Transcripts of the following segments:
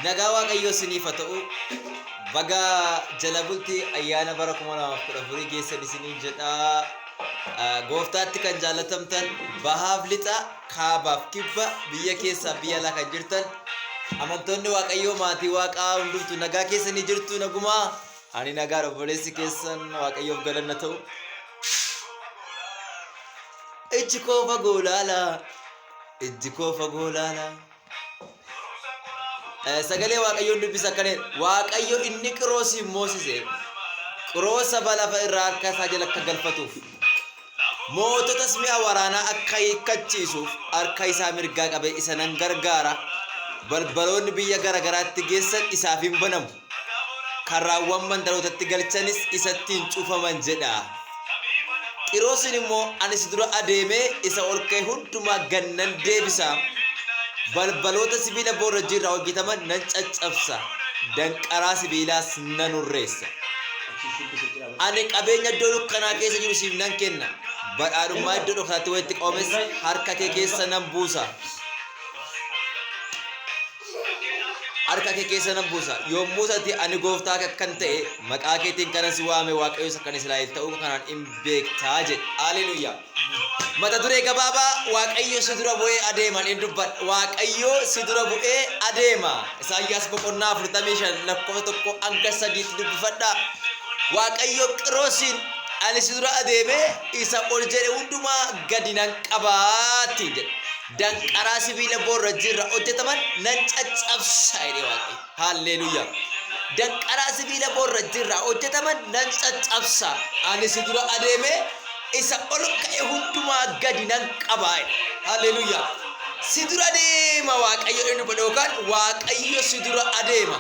Nagaa Waaqayyoo isiniif haa ta'u. Baga jala bultii ayyaana bara 2014 geessan isiniin jedha. Gooftaatti kan jaallatamtan bahaaf lixa, kaabaaf kibba, biyya keessaa biyya alaa kan jirtan amantoonni Waaqayyoo maatii Waaqaa hundumtu nagaa keessanii jirtu nagumaa. Ani nagaa obboleessi keessan Waaqayyoof galanna ta'u. Ijji koo fagoo laala. Ijji koo fagoo laala. Sagalee Waaqayyoon dubbisa akkana jedha. Waaqayyo inni Qiroosiin moosise Qiroos saba lafa irraa harka isaa jala akka galfatuuf moototas mi'a waraanaa akka hiikkachiisuuf harka isaa mirgaa qabee isa nan gargaara. Balbaloonni biyya gara garaatti geessan isaaf hin banamu. Karraawwan mandarootatti galchanis isatti hin cufaman jedha. Qiroosiin immoo ani si dura adeemee isa ol ka'e hundumaa gad nan deebisa, balbaloota sibiila boorrajjii irraa hojjetaman nan caccabsa, danqaraa sibiilaas nan hurreessa. Ani qabeenya iddoo dukkanaa keessa jiru siif nan kenna, badhaadhummaa iddoo dhokataatti walitti qabames harka kee keessa nan buusa. Harka kee keessa nan buusa. Yommus ati ani gooftaa kee akkan ta'e, maqaa keetiin kanan si waame Waaqayyo isa kan Israa'el ta'uu koo kanaan in beekta jedhe. Haleluuyaa. Mata duree gabaabaa Waaqayyo si dura bu'ee adeema in dubbadha. Waaqayyo si dura bu'ee adeema. Isaayyaas boqonnaa 45 lakkoofsa 1 hanga 3tti dubbifadha. Waaqayyo Qiroosiin ani si dura adeemee isa ol jedhe hundumaa gadi nan qabaatti jedhe. Danqaraa sibiila boorrajjii irraa hojjetaman nan caccabsa jedhe Waaqayyo. Haalleeluyyaa. Danqaraa sibiila boorrajjii irraa hojjetaman nan caccabsa. Ani si dura adeemee isa ol ka'e hundumaa gadi nan qaba jedhe. Haalleeluyyaa. Si dura deema Waaqayyo inni dubbadha yookaan Waaqayyo si dura adeema.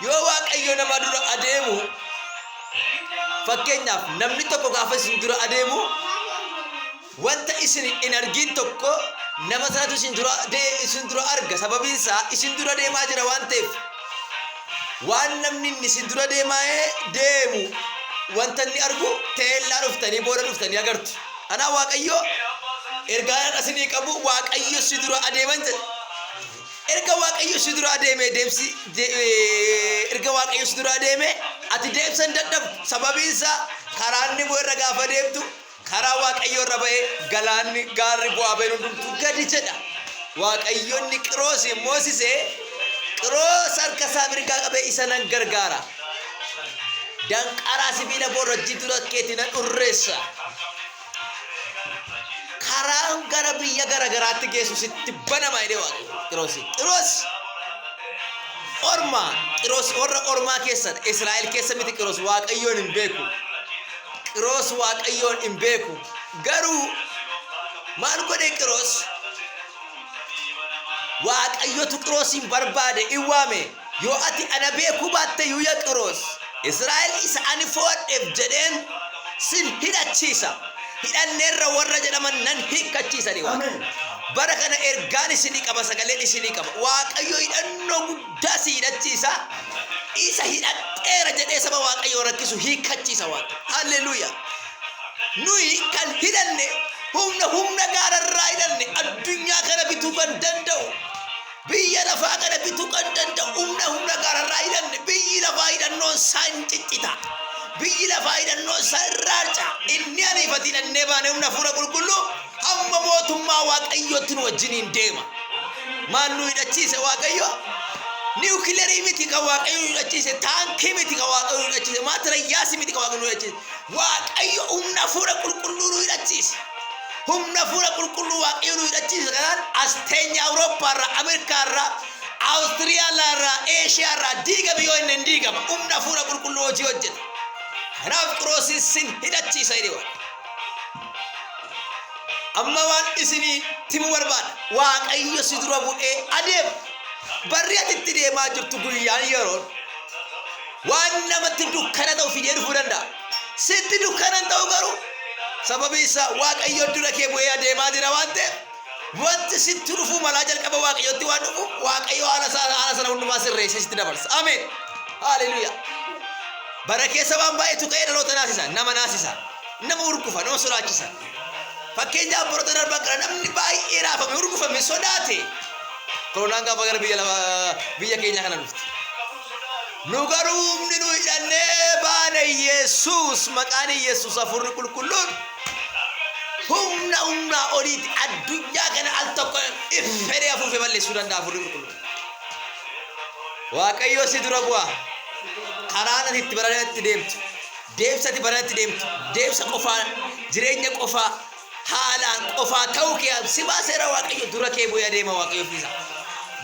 Yoo Waaqayyo nama dura adeemu fakkeenyaaf namni tokko gaafa isin dura adeemu Wanta isin hin argiin tokko nama sanatu isin dura isin dura arga. Sababiin isaa isin dura deemaa jira waan ta'eef. Waan namni inni isin dura deemaa deemu wanta inni argu teellaa dhuftanii booda dhuftanii agartu. Kanaaf Waaqayyo ergaa har'a isinii qabu Waaqayyo si dura adeeman jedha. Erga Waaqayyo si dura adeemee deemsi erga Waaqayyo si dura adeemee ati deemsa hin dadhabdu. Sababiin isaa karaa inni bu'e irra gaafa deemtu Karaa Waaqayyoo irra ba'ee galaanni gaarri bu'aa ba'een hundumtuu gadi jedha. Waaqayyo inni Qiroosiin moosise Qiroos harka isaa mirgaa qabee isa nan gargaara. Danqaraa sibiila boorrajjii dura keetii nan urreessa. Karaan gara biyya gara garaatti geessu sitti banama jedhee Waaqayyo Qiroosiin. Qiroos orma Qiroos warra ormaa keessadha. Israa'el keessa miti Qiroos Waaqayyoon hin beeku. Qiroos Waaqayyoon hin beeku. Garuu maal godhe Qiroos? Waaqayyotu Qiroosiin barbaade in waame. Yoo ati ana beekuu baatte iyyuu yaa Qiroos, Israa'el isa ani fo'adheef jedheen sin hidhachiisa. Hidhanneerra warra jedhaman nan hiikkachiisa jedhe Waaqayyo. Bara kana ergaan isinii qaba, sagaleen isinii qaba. Waaqayyo hidhannoo guddaa si hidhachiisa. Isa hidhadheera jedhee saba Waaqayyoo rakkisu hiikkachiisa Waaqayyo. Haalleluuyaa. Nuyi kan hidhanne humna humna gaararraa hidhanne addunyaa kana bituu kan danda'u biyya lafaa kana bituu kan danda'u humna humna gaararraa hidhanne biyyi lafaa hidhannoon isaa hin ciccita. Biyyi lafaa hidhannoon isaa hin raarca. Inni aniifati hidhannee baane humna hafuura qulqulluu hamma mootummaa Waaqayyootti nu wajjiniin deema. Maal nu hidhachiise Waaqayyo? Niwukilarii miti kan Waaqayyo nu hidhachiise, taankii miti kan Waaqayyo nu hidhachiise, maatirayyaasii miti kan Waaqayyo nu hidhachiise. Waaqayyo humna hafuura qulqulluu nu hidhachiise. Humna hafuura qulqulluu Waaqayyo nu hidhachiise kanaan as teenya Awurooppaarraa, Ameerikaarraa, Awustiriyaalaarraa, Eeshiyaarraa diigame yoo inni hin diigama. Humna hafuura qulqulluu hojii hojjeta. Kanaaf Qiroosiin sin hidhachiisa jedhe Waaqayyo. Amma waan isinii timu barbaada. Waaqayyo si dura bu'ee adeema. Barri ati itti deemaa jirtu guyyaan yeroon waan namatti dukkana ta'u fidee dhufuu danda'a. Sitti dukkana hin ta'u garuu sababii isaa Waaqayyo dura kee bu'ee adeemaa jira waan ta'eef wanti sitti dhufuu malaa jalqaba Waaqayyotti waan dhufu Waaqayyo haala isaa haala sana hundumaa sirreessee sitti dabarsa. Ameen. Haleluuyaa. Bara keessa waan baay'eetu ka'ee dhaloota naasisa, nama naasisa. Nama hurgufa, nama sodaachisa. Fakkeenyaaf baroota darban kana namni baay'ee raafame, hurgufame, sodaate. Koronaan gaafa gara biyya lafa biyya keenya kana dhufte. Nu garuu humni nu hidhannee baane Yesuus maqaan Yesuus hafuurri qulqulluun humna humnaa oliiti addunyaa kana al tokko iffedhee afuufee balleessuu danda'a hafuurri qulqulluun. Waaqayyo si dura bu'a. Karaan ati itti barana itti deemtu, deemsa ati barana itti deemtu, deemsa qofaa, jireenya qofaa, haalaan qofaa ta'uu kee si baaseera Waaqayyo dura kee bu'ee adeema Waaqayyo ofiisa.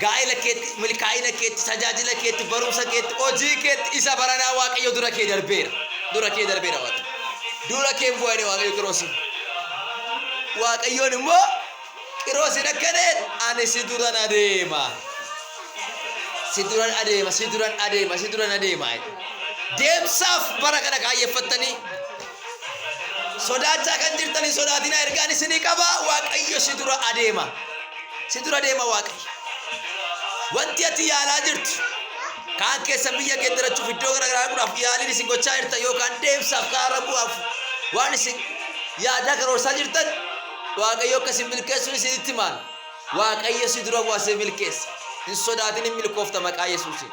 Gaa'ela keetti, milkaa'ina keetti, tajaajila keetti, barumsa keetti, hojii keetti isa baranaa Waaqayyo dura kee darbeera. Dura kee darbeera Waaqayyo. Dura kee bu'anii Waaqayyo Qiroosiin. Waaqayyoon immoo Qiroosiin akkaneen ani si duran adeema. Si duran adeema, si duran adeema, si duran adeema. Deemsaaf bara kana kaayyeffattanii sodaachaa kan jirtan hin sodaatinaa ergaan isinii qaba Waaqayyo si dura adeema. Si dura deema Waaqayyo. Wanti ati yaalaa jirtu kaan keessa biyya geeddarachuuf iddoo gara garaa dhaquudhaaf yaaliin isin gochaa jirtan yookaan deemsaaf karaa bu'aaf waan isin yaadaa karoorsaa jirtan Waaqayyo akka isin milkeessuun isinitti himaan. Waaqayyo si dura bu'a si milkeessa. Hin sodaatin hin milkoofta maqaa Yesuusiin.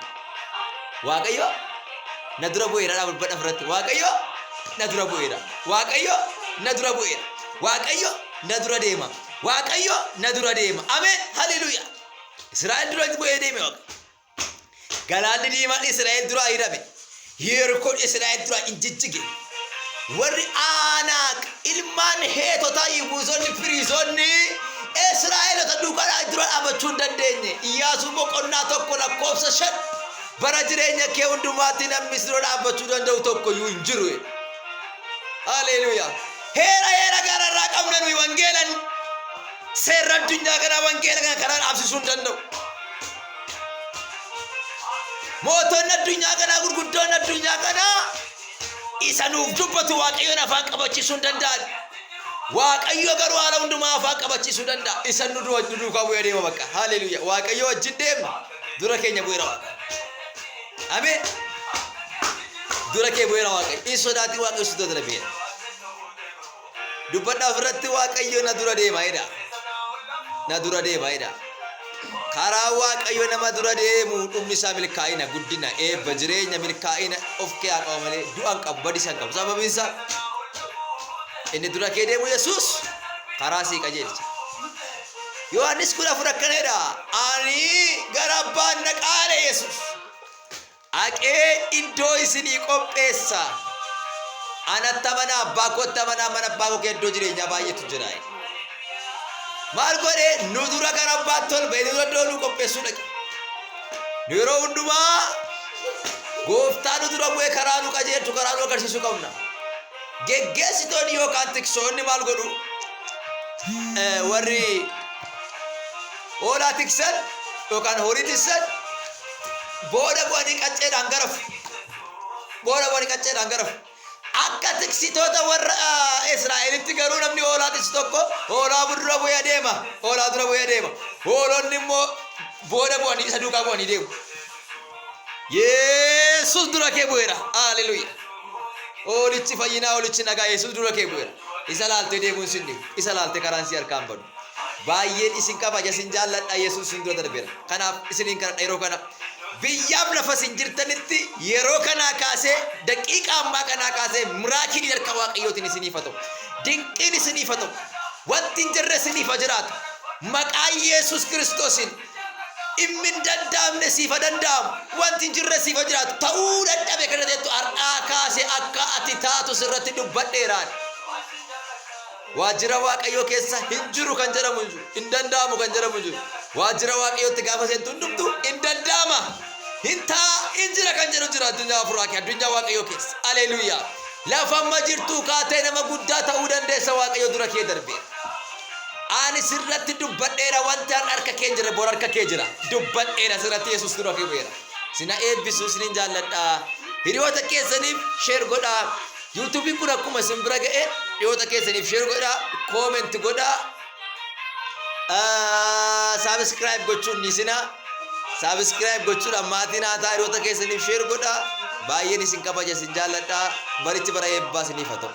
Waaqayyo na dura bu'eera dhaa dubbadha ofirratti. Waaqayyo na dura bu'eera. Waaqayyo na dura bu'eera. Waaqayyo na dura deema. Waaqayyo na dura deema. Ameen. Haleluuyaa. Israa'el dura bu'ee deeme Waaqayyo. Galaanni diimaan Israa'el duraa hirame. Yerikoon Israa'el duraa in jijjige. Warri Aanaaq ilmaan Heetotaa Yibuusonni Firiisonni Israa'elota duukaa dura dhaabachuu hin dandeenye. Iyyaasuu boqonnaa 1 lakkoofsa 5 bara jireenya kee hundumaatti namni si dura dhaabbachuu danda'u tokko iyyuu hin jiru. Haleluuyaa. Heera heera gaararraa qabna nuyi wangeelan seerra addunyaa kanaa wangeela kana karaa dhaabsisuu hin danda'u. Mootonni addunyaa kanaa gurguddoonni addunyaa kanaa isa nuuf dubbatu Waaqayyoon afaan qabachiisuu hin danda'an. Waaqayyo garuu haala hundumaa afaan qabachiisuu danda'a. Isa nu du'a nu duukaa bu'ee deema bakka. Haleluuyaa. Waaqayyo wajjin deemna. Dura keenya bu'eera Waaqa. Ameen. Dura kee bu'eera Waaqayyo. Hin sodaatin Waaqayyo si dura darbeera. Dubbadhaa ofirratti Waaqayyo na dura deema jedha. Na dura deema jedha. Karaa Waaqayyo nama dura deemu dhumni isaa milkaa'ina, guddina, eebba, jireenya, milkaa'ina of keessaa qaba malee du'a hin qabu, badisa hin qabu. Sababiin isaa inni dura kee deemu Yesuus karaa sii qajeelcha. Yohaannis 14 akkana jedha. Ani gara abbaan dhaqaale Yesuus. Dhaqee iddoo isinii qopheessa. Anatti amanaa, abbaa kootti amanaa, mana abbaa koo iddoo jireenyaa baay'eetu jira. Maal godhe nu dura gara abbaatti ol ba'e nu dura iddoo nu qopheessuu dhaqe. Nu yeroo hundumaa gooftaa nu dura bu'ee karaa nu qajeelchu karaa nu agarsiisuu qabna. Geggeessitoonni yookaan tiksoonni maal godhu? Warri hoolaa tiksan yookaan horii tiksan booda bu'anii qacceedhaan garafu. Booda bu'anii qacceedhaan garafu. Akka tiksitoota warra Israa'elitti garuu namni hoolaa tiksu tokko hoolaa dura bu'ee adeema. Hoolaa dura bu'ee adeema. Hoolonni immoo booda bu'anii isa duukaa bu'anii deemu. Yesuus dura kee bu'eera. Haleluuya. Hoolichi fayyinaa, hoolichi nagaa Yesuus dura kee bu'eera. Isa laaltee deemuun sin dhibu. Isa laaltee karaan si harkaan badu. Baay'een isin kabaja isin jaalladha Yesuus isin dura darbeera. Kanaaf isiniin kadhadha yeroo kana biyyaaf lafa isin jirtanitti yeroo kanaa kaasee daqiiqaa ammaa kanaa kaasee miraakiin harka Waaqayyootiin isiniif haa ta'u. Dinqiin isiniif haa ta'u. Wanti hin jirre isiniif haa jiraatu. Maqaa Yesuus Kiristoosiin dhimmi hin danda'amne siif haa danda'amu. Wanti hin jirre siif haa jiraatu. Ta'uu dadhabe kana jettu har'aa kaasee akka ati taatu sirratti dubbadheeraan. Waajjira Waaqayyoo keessa hin jiru kan jedhamu hin jiru. Hin danda'amu kan jedhamu hin jiru. Waajjira Waaqayyootti gaafa seentu hundumtuu hin danda'ama. Hin ta'a, hin jira kan jedhu jira addunyaa hafuuraa kee, addunyaa Waaqayyoo keessa. Aleluuyaa. Lafa amma jirtuu kaatee nama guddaa ta'uu dandeessa Waaqayyo dura kee darbeera. Ani sirratti dubbadheera wanti har'a harka kee hin jirre bor harka kee jira. Dubbadheera sirratti Yesuus dura kee bu'eera. Sina eebbisu isinin jaalladha. Hiriyoota keessaniif share godhaa. Yuutuubiin kun akkuma isin bira ga'e dhiyoota keessaniif share godhaa, comment godhaa, subscribe gochuun dhiisinaa. Subscribe gochuudhaan maatii naa ta'aa hiriyoota keessaniif share godhaa. Baay'een isin kabaja isin jaalladha. Barichi bara eebbaa isiniif haa ta'u.